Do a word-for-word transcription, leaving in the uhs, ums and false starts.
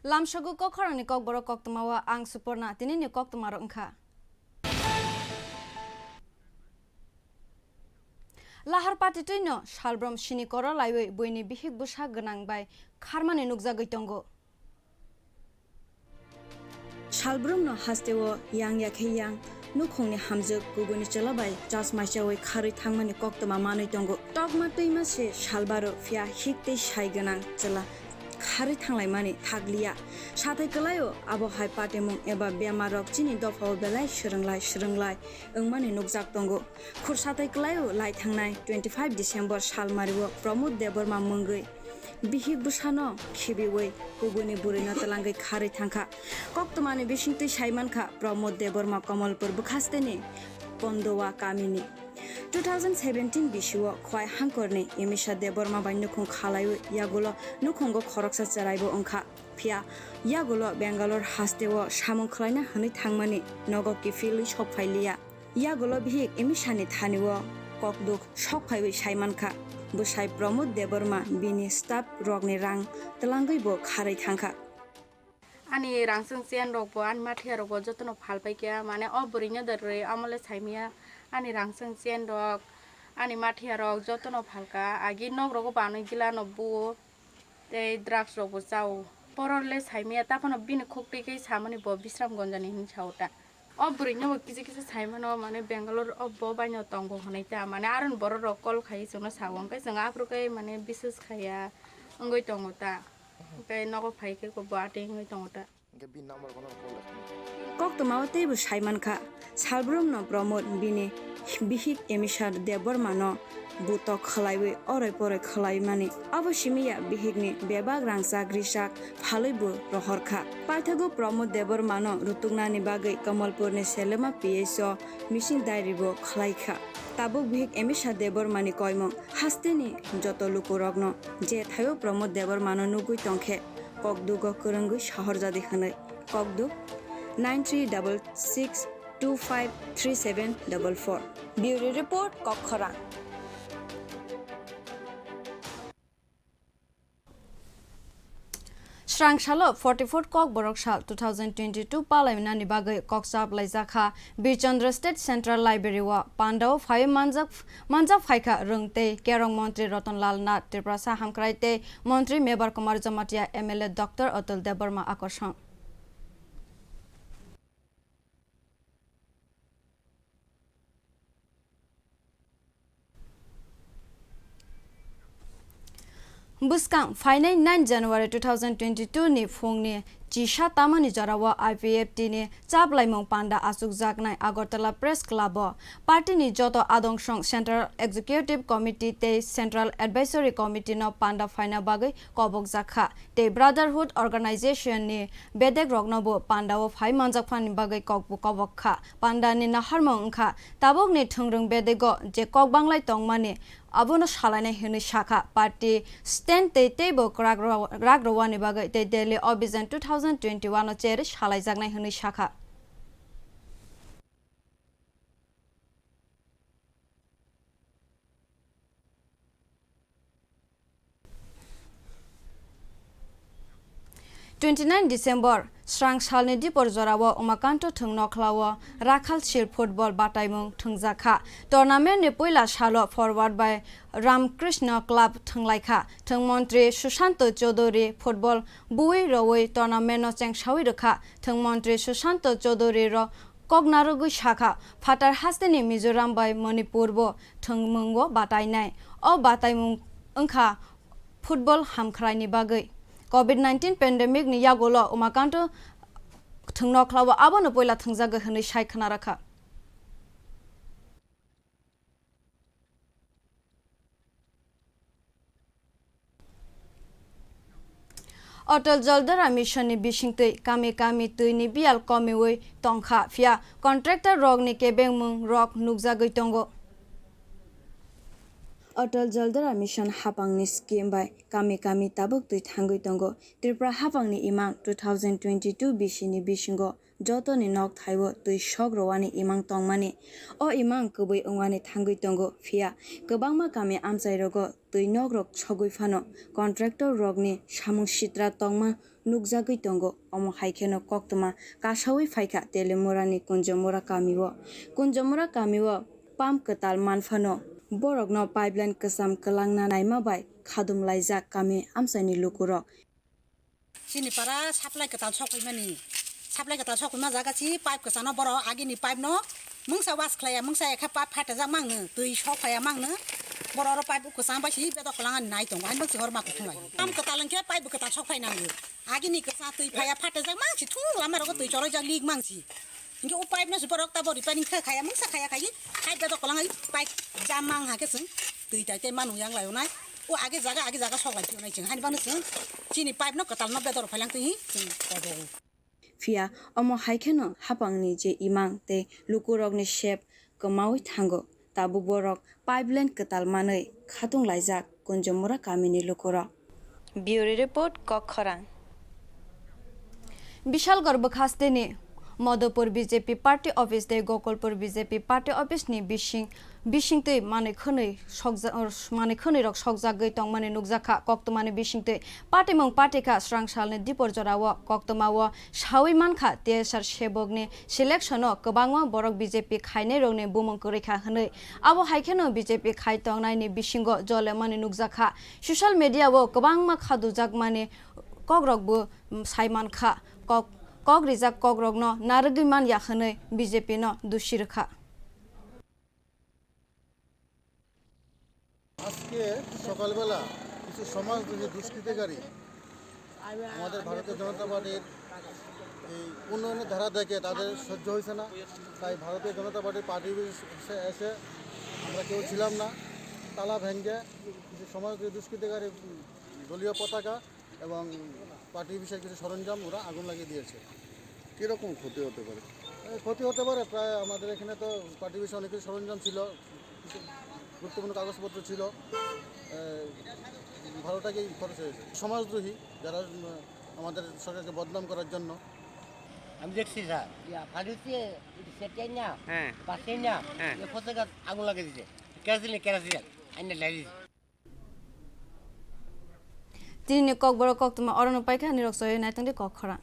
Lamsogo kok khorangni kokborok koktwmao ang Suporna, tinini koktwmarok wngkha. Lahar patitwino salbrum sini koro laiwi buini bihik bwsa gwnang bai kharmani nukjagwi tongo. Salbrumno hasteo yang ya khe yang, nukhungni hamjwk kubuini chwla bai chasmaichaui kharwi thangmani koktwma manwi tongo. Tokma twima se salbaro, phiya hik tei sai gwnang chwla kharwi thanglaimani thakliya. Sathai kwlaio, abo hai patimung eba bemarrok chini dophao belai swrwnglai swrwnglai wngmani nukjak tongo. Khursa tei kwlaio lai thangnai twenty five December salmario Pramod Debbarma mungwi bihik bwsano khibiwi kubuini bwrwino twlangwi kharwi thangkha. Koktwmani bisingtwi sai mankha, Pramod Debbarma Kamalpur bwkhasteni Pondowa kamini. Two thousand seventeen bisio Khwai Hangkorni Emisha Debbarma bai nukhung khalaiwi yagulo nukhungo khoroksa chwraibo wngkha. Phiya yagulo Bangalore hasteo samung khlaina hwnwi thangmani nogo kiphilwi sok phailiya. Yagulo bihik Emisha ni thanio kokduk sok phaiwi sai mankha. Bwsai Pramod Debbarma bini staff rokni rang twlangwi bo kharwi thangkha. Ani rangchwng chen rok bo, ani mathiya rok bo jotono phal paikha, mane o bwrwi no da rwi, amo le saimaya ani rangchwng chen rok, ani mathiya rok jotono phalkha, agi nok rogo banwi gila no buo. Tei drugs rok bo chao. Borok le saimaya, taphano bini khuk twi khe samani bo Bisramganj ni hinwi sao ta. O bwrwi no bo kisa kisa saimano, mane Bangalore o bo bai no tongo hwnwi ta, mane aro ni borok rok call khai chwngno sao, hwnkhe chwng aphuru khe mane biswas khaiya wngwi tongo ta. Hwnkhe nogo phai khe bo atwi wngwi tongo ta. Hwnkhe bini number bono call khainai. Koktwmao teibo sai mankha, salbrumno Pramod bini bihik Emisha Debbarmano butok khlaiwi oroi poroi khlaimani. Abo simi ya bihikni bebak rangchak richak phalwi bo rohorkha. Paithago Pramod Debbarmano rutuknani bagwi Kamalpurni Selema P H o missing diary bo khlaikha. Tabuk bihik Emisha Debbarmani koimung hasteni joto lukurokno je thaio Pramod Debbarmano nugwi tongkhe, kokdugo kwrwngwi sahorjadi hwnwi. Kokduk nine three double six two five three seven double four. Bureau Report, Kokkhorang. Srang salo forty-fourth Kokborok sal two thousand twenty-two palai nani bagwi kokchap laijakha Birchandra State Central Library o. Pandao phaiwi manjak, manjak phaikha rwng tei kerong montri Ratan Lal Nath, Tiprasa hamkrai tei montri Mebar Kumar Jamatia, M L A Doctor Atul Debbarma Akorson. Bwskang phainai nine January two thousand twenty-two ni phungni chisa tamani jorao I P F T ni chaplaimung panda achukjaknai Agartala Press Club o party ni joto adong song Central Executive Committee tei Central Advisory Committee no panda phaina bagwi kobokjakha tei Brotherhood Organization ni bedek rokno bo panda o phai manjakphani bagwi kok bo kobok kha. Panda ni naharmung wngkha tabuk ni thwngrwng bedego je kok banglai tongmani abono salainai hwnwi sakha. Party stand tei teibo kwrak ro-, rak rwani bagwi tei Delhi Abhijan two thousand twenty-one o cherwi salaijaknai hwnwi sakha. Twenty nine December, srang salni dipor jorao Umakanto thwng nokhlao Rakhal Sil football bataimung thwngjakha. Tournament ni puila salo forward bai Ramkrishna Club thwnglaikha. Thwng montri Sushanto Chaudhary football bui rowi tournament no chengsawi rwkha. Thwng montri Sushanto Chaudhary ro kok narwgwi sakha, phatar hasteni Mizoram bai Manipur bo thwngmungo batainai. O bataimung wngkha football hamkhraini bagwi. Covid nineteen pandemic ni yagulo Umakanto thwng nokhlao abono puila thwngjagwi hwnwi sai khwnarakha. Atal Jal Dhara Mission ni bisingtwi kami kami twi ni biyal komiwi tongkha, phiya contractor rok ni kebengmung rok nukjagwi tongo. Atal Jal Dhara Mission hapang ni scheme bai kami kami tabuk twi thangwi tongo. Tripura hapang ni imang two thousand twenty-two bisi ni bisingo Jotoni nok thaio twi sok rwani imang tongmani. O imang kwbwi wngwani thangwi tongo, phiya kwbangma kami amchairogo twi nokrok sogwi phano contractor rokni samung sitra tongma nukjagwi tongo. Omo hai kheno koktwma kasawi phaikha Telimurani Kunjomura kamio. Kunjomura kamio pump kwtal manphano borokno pipeline kwcham kwlangna naima bai khadum laijak kami amchaini lukurok. Chini para supply kwtal sok phaimani. Supply kwtal sok phaima jaga si pipe kwchano borok agini pipe no mungsa was khlaiya, mungsa ekha pipe phatajak mangno, twi sok phaiya mangno. Borok oro pipe kwchang bai si bedok kwlangani nai tongo, ani bangsi hor ma kuthung lai. Pump kwtal hwnkhe pipe bo kwtal sok phai nango. Agini kwchang twi phaiya phatajak mangsi thung lama rogo twi choloijak lik mangsi. Hingke o pipe no se borok tabo repairing kha khaya mungsa khaya khai pipe bedok kolang ai pipe jam mang ha ke chwng twi tai tai manu yang lai onai o age jaga age jaga sok lai phiyonai chwng hani bangno chwng chini pipe no kwtal no bedor phailang twi hi chwng kobo. Phiya omo hai kheno hapangni je imang tei lukurokni sep kwmaui thango. Tabuk borok pipeline kwtal manwi khatung laijak Kunjomura kamini lukurok. Bureau Report, Kokkhorang. Bishalgarh bwkhasteni Madhupur B J P party office tei Gokulpur B J P party office ni bising, bisingtwi manwi khwnwi sokja-, manwi khwnwi rok sokjagwi tongmani nukjakha. Koktwmani bisingtwi patimung party kha srang salni dipor jorao koktwmao sawi mankha T S R sebokni selection-o kwbangma borok B J P khainairokni bumung kwrwi kha hwnwi. Abo hai kheno B J P khai tongnaini bisingo jolemani nukjakha. Social media-o kwbangma khadujakmani kokrokbo sai mankha. Kok, kok rijak kokrokno narwgwi man ya hwnwi B J P no dusi rwkha. আজকে সকালবেলা কিছু সমাজদ্রোহী দুষ্কৃতিকারী আমাদের ভারতীয় জনতা পার্টির এই উন্নয়নের ধারা দেখে তাদের সহ্য হয়েছে না, তাই ভারতীয় জনতা পার্টির পার্টি অফিসে এসে আমরা কেউ ছিলাম না, তালা ভেঙে কিছু সমাজদ্রোহী দুষ্কৃতিকারী দলীয় পতাকা এবং পার্টি অফিসের কিছু সরঞ্জাম ওরা আগুন লাগিয়ে দিয়েছে। কীরকম ক্ষতি হতে পারে? এ, ক্ষতি হতে পারে, প্রায় আমাদের এখানে তো পার্টি অফিসে অনেক কিছু সরঞ্জাম ছিল, কিছু গুরুত্বপূর্ণ কাগজপত্র ছিল, এ, ভালোটাকেই খরচ হয়েছে। সমাজদ্রোহী যারা, উম, আমাদের সরকারকে বদনাম করার জন্য। আমি দেখছি স্যার, ইয়া, ফালুতে সেটাই না, হ্যাঁ। পাশেই না, হ্যাঁ। এ পতাকা আগুন লাগিয়ে দিছে, কেরাসিন, কেরাসিন, আইনে লাগিয়ে দিছে। Tini ni kokborok koktwma orono paikha, nirok soyoi naitongdi Kokkhorang.